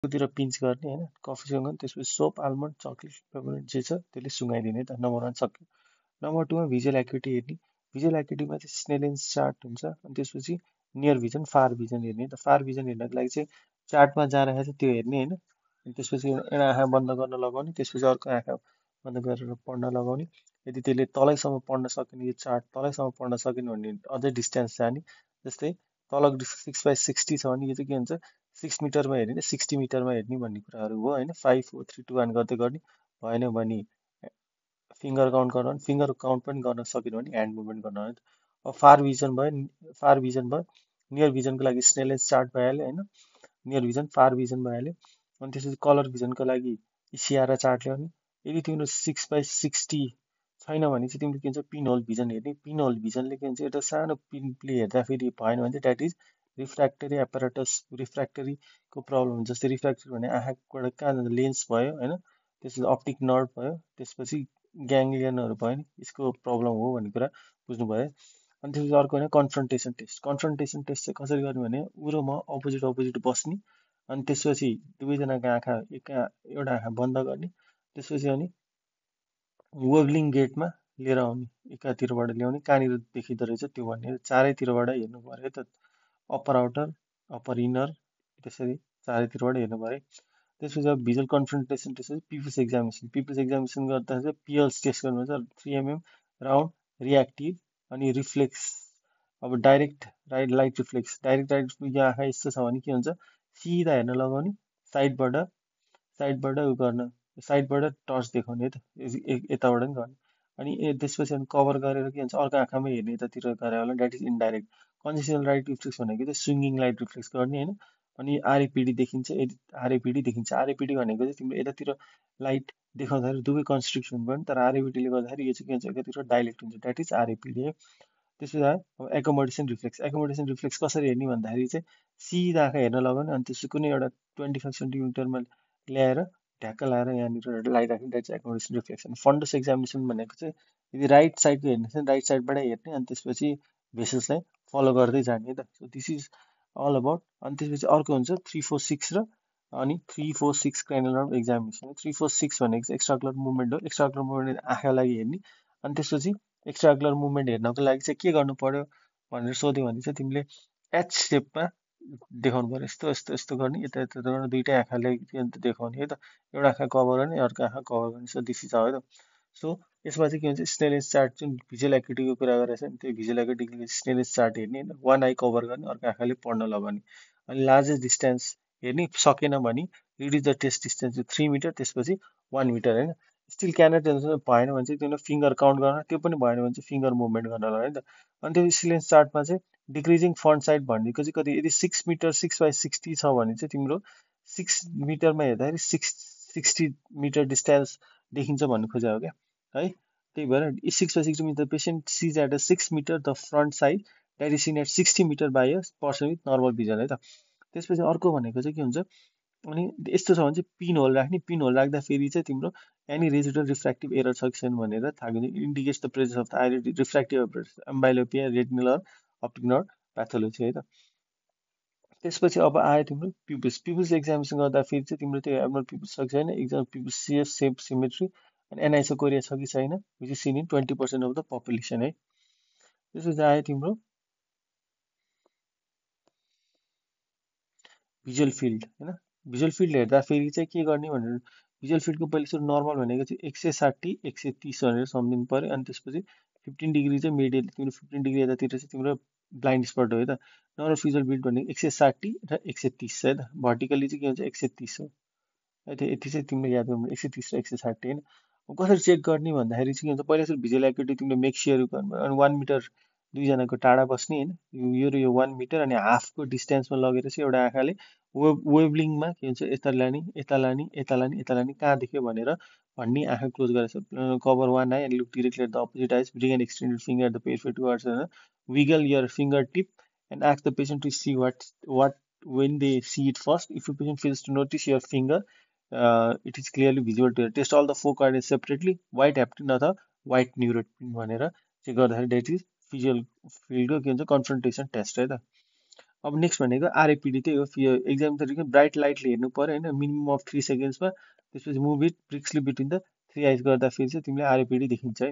तिर पिन्च गर्ने होइन कफीसँग त्यसपछि सोप आलमन्ड चक्लेट पेपरमिन्ट जे छ त्यसले सुँगाइदिने है त नम्बर 1 सक्यो। नम्बर 2मा भिजुअल एक्युटी हेर्ने। भिजुअल एक्युटीमा चाहिँ स्नेलेन्स चार्ट हुन्छ अनि त्यसपछि नियर भिजन फार भिजन हेर्ने त फार भिजन हेर्नको लागि चाहिँ चार्टमा जहाँ राखेको छ त्यो हेर्ने होइन अनि त्यसपछि एउटा आँखा बन्द गर्न लगाउने त्यसपछि अर्को आँखा बन्द गरेर पढ्न लगाउने। यदि त्यसले तलैसम्म पढ्न सकेन यो चार्ट तलैसम्म पढ्न सकेन भने अझै डिस्टेन्स जाने। जस्तै तल 6/60 छ भने यो चाहिँ के हुन्छ 6 मिटरमा हेर्ने 60 मिटरमा हेर्ने भन्ने कुराहरू हो होइन 5 4 3 2 1 गर्दै गर्ने। भएन भने फिङ्गर काउन्ट गर्न फिङ्गर काउन्ट पनि गर्न सकेन भने ह्यान्ड मुभमेन्ट गर्न है। अब फार भिजन भयो नियर भिजनको लागि स्नेलेन्स चार्ट भइहाल्यो होइन नियर भिजन फार भिजन भइहाल्यो। अनि त्यसपछि कलर भिजनको लागि इसिआर चार्ट ल्याउने। यदि तिम्रो 6/60 छैन भने चाहिँ तिमीले के भन्छ पिन होल भिजन हेर्ने। पिन होल भिजनले के भन्छ एउटा सानो पिनले हेर्दाखेरि भएन भने चाहिँ द्याट इज रिफ्र्याक्टरी एपारेटस रिफ्र्याक्टरीको प्रब्लम हुन्छ। जस्तै रिफ्र्याक्टरी भने आँखाबाट कहाँ जान्छ लेन्स भयो होइन त्यसपछि अप्टिक नर्भ भयो त्यसपछि ग्याङ्लियनहरू भयो नि यसको प्रब्लम हो भन्ने कुरा बुझ्नु भयो। अनि त्यसपछि अर्को होइन कन्फ्रन्टेसन टेस्ट। कन्फ्रन्टेसन टेस्ट चाहिँ कसरी गर्ने भने उ र म अपोजिट अपोजिट बस्ने अनि त्यसपछि दुवैजनाको आँखा एउटा आँखा बन्द गर्ने त्यसपछि अनि वेभलिङ गेटमा लिएर आउने एकातिरबाट ल्याउने कहाँनिर देखिँदो रहेछ त्यो भन्ने चारैतिरबाट हेर्नु पऱ्यो है त अप्पर आउटर अप्पर इनर त्यसरी चारैतिरबाट हेर्नु पऱ्यो। त्यसपछि अब visual confrontation test pupils examination गर्दा चाहिँ पिएल्स टेस्ट गर्नुहुन्छ 3 mm राउन्ड रियाक्टिभ अनि रिफ्लेक्स। अब डाइरेक्ट लाइट रिफ्लेक्स डाइरेक्ट यो आँखा यस्तो छ भने के हुन्छ सिधा हेर्न लगाउने साइडबाट उ गर्न साइडबाट टर्च देखाउने है त यताबाट पनि गर्ने। अनि त्यसपछि अनि कभर गरेर के भन्छ अर्को आँखामै हेर्ने यतातिर गरे होला that is indirect. Consensual light reflex भनेको चाहिँ स्विङ्गिङ लाइट रिफ्लेक्स गर्ने होइन। अनि आरएपिडी देखिन्छ यदि आरएपिडी देखिन्छ आरएपिडी भनेको चाहिँ तिम्रो यतातिर लाइट देखाउँदाखेरि दुवै कन्स्ट्रिक्ट हुनु पर्यो तर आरएपिडीले गर्दाखेरि यो चाहिँ के हुन्छ एकातिर डाइलेक्ट हुन्छ द्याट इज आरएपिडी है। त्यसपछि आयो अब एकोमोडेसन रिफ्लेक्स कसरी हेर्ने भन्दाखेरि चाहिँ सिधा आँखा हेर्न लगाउने अनि त्यसपछि कुनै एउटा 25 सेन्टिमिटरमा ल्याएर ढ्याक्क लाएर यहाँनिर लाइट राख्ने द्याट चाहिँ एकोमोडेसन रिफ्लेक्स। अनि फन्डस एक्जामिनेसन भनेको चाहिँ यदि राइट साइडको हेर्ने छ राइट साइडबाट हेर्ने अनि त्यसपछि भेसल्सलाई फलो गर्दै जाने है त। So this is all about. अनि त्यसपछि अर्को हुन्छ 3 4 6 र अनि 3 4 6 क्राइनल नर्भ एक्जामिनेसन। 3 4 6 भनेको चाहिँ एक्स्ट्राकुलर मुभमेन्ट हो एक्स्ट्राकुलर मुभमेन्ट आँखाको लागि हेर्ने। अनि त्यसपछि एक्स्ट्राकुलर मुभमेन्ट हेर्नको लागि चाहिँ के गर्नु पर्यो भनेर सोध्यो भने चाहिँ तिमीले एच सेपमा देखाउनु पर्यो यस्तो यस्तो यस्तो गर्ने यता यता गर्ने दुइटै आँखाले देखाउने है त एउटा आँखा कभर गर्ने अर्को आँखा कभर गर्ने। सो दिस इज है त। सो यसमा चाहिँ के भन्छ स्नेलेन्स चार्ट जुन भिजुअल एक्युटीको कुरा गरेको छ नि त्यो भिजुअल एक्युटीको स्नेलेन्स चार्ट हेर्ने होइन वान आई कभर गर्ने अर्को आँखाले पढ्न लगाउने। अनि लार्जेस्ट डिस्टेन्स हेर्ने सकेन भने reduce the test distance 3 metre त्यसपछि 1 मिटर होइन। स्टिल क्यानट भएन भने चाहिँ तिमीले फिङ्गर काउन्ट गर्न त्यो पनि भएन भने चाहिँ फिङ्गर मुभमेन्ट गर्न लगायो नि त। अनि त्यो स्नेलेन्स चार्टमा चाहिँ डिक्रिजिङ फ्रन्ट साइड भनेको चाहिँ कति यदि 6 मिटर 6/60 छ भने चाहिँ तिम्रो 6 मिटरमा हेर्दाखेरि 60 मिटर डिस्टेन्स देखिन्छ भन्नु खोजेको क्या है। त्यही भएर 6/60 metre patient sees at a 6 metre the front side that is seen at 60 metre by a person with normal vision है त। त्यसपछि अर्को भनेको चाहिँ के हुन्छ अनि यस्तो छ भने चाहिँ पिन होल राख्ने पिन होल राख्दाखेरि चाहिँ तिम्रो एनी रेजिडुअल रिफ्र्याक्टिभ एरर छ कि छैन भनेर थाहा हुन्छ indicates the presence of the eye refractive amblyopia retinal optic nerve pathology है त। त्यसपछि अब आयो तिम्रो पिपुल्स एक्जामिनेसन गर्दाखेरि चाहिँ तिम्रो त्यो एब्नर्मल पिपुल्स छ कि छैन एक्जाम पिपुल्स सिएफ सेप सिमेट्री अनि एनआइसो कोरिया छ कि छैन which is seen in 20% of the population है। त्यसपछि आयो तिम्रो भिजुअल फिल्ड होइन भिजुअल फिल्ड हेर्दाखेरि चाहिँ के गर्ने भनेर भिजुअल फिल्डको पहिले सुरु नर्मल भनेको चाहिँ 160 130 भनेर सम्झिनु पऱ्यो। अनि त्यसपछि 15 डिग्री चाहिँ मिडियल तिम्रो 15 डिग्री यतातिर चाहिँ तिम्रो ब्लाइन्ड स्पट हो है त। नर्मल भिजुअल फिल्ड भनेको 160 र 130 है त भर्टिकल्ली चाहिँ के हुन्छ 130 हो है त यति चाहिँ तिमीले याद गर्नु 130 र 160 होइन। कसरी चेक गर्ने भन्दाखेरि चाहिँ के हुन्छ पहिला सुरु भिजुअल एक्युटी तिमीले मेक सेयर गर्नु अनि 1 मिटर दुईजनाको टाढा बस्ने होइन यो र यो 1 मिटर अनि हाफको डिस्टेन्समा लगेर चाहिँ एउटा आँखाले वेभलिङमा के हुन्छ यता लाने यता लाने यता लाने यता लाने कहाँ देख्यो भनेर भन्ने आँखा क्लोज गरेर cover 1 eye and look directly at the opposite eyes bring an extended finger at the periphery towards wiggle your finger tip and ask the patient to see what when they see it first if a patient fails to notice your finger it is clearly visible to test all the four coordinates separately white haptin अथवा white neuropin भनेर चाहिँ गर्दाखेरि that is visual फिल्डको के हुन्छ confrontation test है त। अब next भनेको आरएपिडी त्यही हो एक्जाम तरिका ब्राइट लाइटले हेर्नु पर्यो होइन मिनिमम अफ 3 सेकेन्ड्समा त्यसपछि move it briskly between the three eyes गर्दाखेरि चाहिँ तिमीले आरएपिडी देखिन्छ है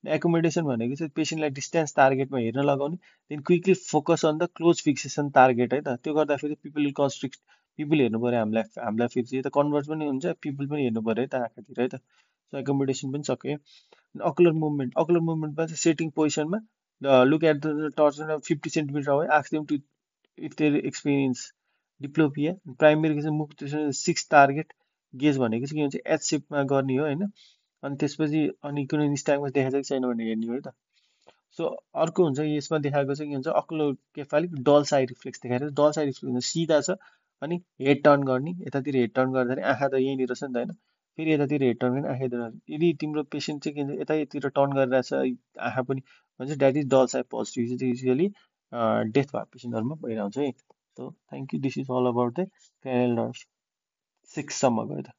एकोमोडेसन भनेको चाहिँ पेसेन्टलाई डिस्टेन्स टार्गेटमा हेर्न लगाउने then quickly focus on the close fixation target है त त्यो गर्दाखेरि पिपल कन्स्ट्रिक्ट पिपल हेर्नु पर्यो हामीलाई फेरि चाहिँ यता कन्भर्स पनि हुन्छ पिपल पनि हेर्नु पर्यो है त आँखातिर है त सो एकोमोडेसन पनि सक्यो अकुलर मुभमेन्टमा चाहिँ सेटिङ पोजिसनमा look at the torch 50 centimetre away ask them to if they experience diplopia primary चाहिँ मुख सिक्स टार्गेट गेज भनेको चाहिँ के भन्छ एच सेपमा गर्ने हो होइन अनि त्यसपछि अनि कुनै निस्टागमा देखाएको छ कि छैन भनेर हेर्ने हो है त सो अर्को हुन्छ यसमा देखाएको चाहिँ के हुन्छ अक्लो केफालिक डल साइड रिफ्लेक्स देखाएर डल साइड रिफ्लेक्स सिधा छ अनि हेड टर्न गर्ने यतातिर हेड टर्न गर्दाखेरि आँखा त यहीँनिर छ नि त होइन फेरि यतातिर हेड टर्न गर्ने आँखा यतातिर यदि तिम्रो पेसेन्ट चाहिँ के भन्छ यतातिर टर्न गरिरहेछ आँखा पनि भन्छ that is dull side positive usually युजली डेथ भएको पेसेन्टहरूमा भइरहन्छ है so thank you this is all about the cranial nerve 6 सम्म गयो त